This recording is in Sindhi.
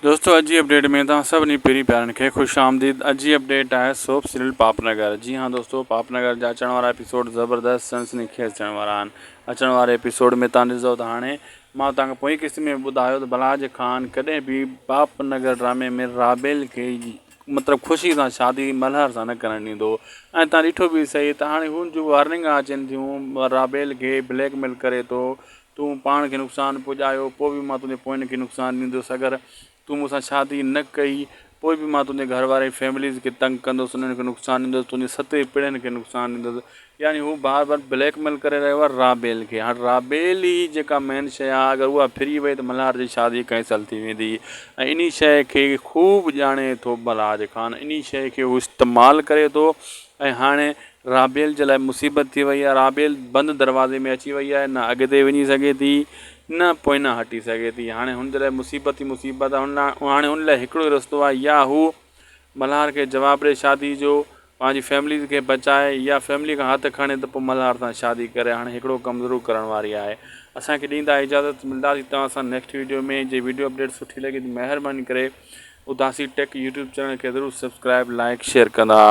دوستو اڄ جي اپڊيٽ ۾ توهان سڀني پرين پيارن کي خوش آمديد اڄ جي اپڊيٽ آهي سوپ سيريل پاپ نگر جي ها دوستو پاپ نگر جا اچڻ وارا ايپيسوڊ زبردست سنسني خيز ٿيڻ وارا آهن اچڻ واري ايپيسوڊ ۾ توهان ڏسندو ته هاڻي مان توهان کي پوئين قسط ۾ ٻڌايو ته بلاج خان ڪڏهن به پاپ نگر ڊرامي ۾ رابيل کي مطلب خوشي سان شادي ملهار سان نه ڪرڻ ڏيندو ۽ توهان ڏٺو به سهي ته هاڻي هن جون وارننگ اچن ٿيون رابيل کي بليڪ ميل ڪري ٿو تون پاڻ کي نقصان پڄايو، پوء به مان تنهنجي پوين کي نقصان ڏيندس، اگر تون مون سان شادي نه ڪئي، پوء به مان تنهنجي گهر واري فيمليز کي تنگ ڪندس، انهن کي نقصان ڏيندس، تنهنجي ستين پيڙهين کي نقصان ڏيندس. يعني هو بار بار بليڪ ميل ڪري رهيو آهي رابيل کي. هاڻ رابيل ئي جيڪا مين شيء آهي، اگر اها ڦري وئي ته ملهار جي شادي ڪئنسل ٿي ويندي ۽ انهي شيء کي خوب ڄاڻي ٿو بلاج خان، انهي شيء کي هو استعمال ڪري ٿو ۽ هاڻي رابيل جي لاء مصيبت ٿي وئي آهي. رابيل بند دروازي ۾ اچي وئي آهي. نه اڳتي وڃي سگهي ٿي نه پوئنا هٽي سگهي ٿي. هاڻي هن جي لاء مصيبت ئي مصيبت آهي. هاڻي ان لاء هڪڙو ئي رستو آهي يا هو ملهار کي جواب ڏئي شادي جو پنهنجي فيملي کي بچائي يا فيملي کان هٿ کڻي ته پوء ملهار سان شادي ڪري. هاڻي هڪڙو ڪم ضرور ڪرڻ واري آهي. اسان کي ڏيندا اجازت ملداسين توهان سان نيڪسٽ ويڊيو ۾ جي ويڊيو اپڊيٽ سٺي لڳي ته مهرباني ڪري اداسي ٽيڪ يوٽيوب چينل کي ضرور سبسڪرائب لائيڪ شيئر ڪندا.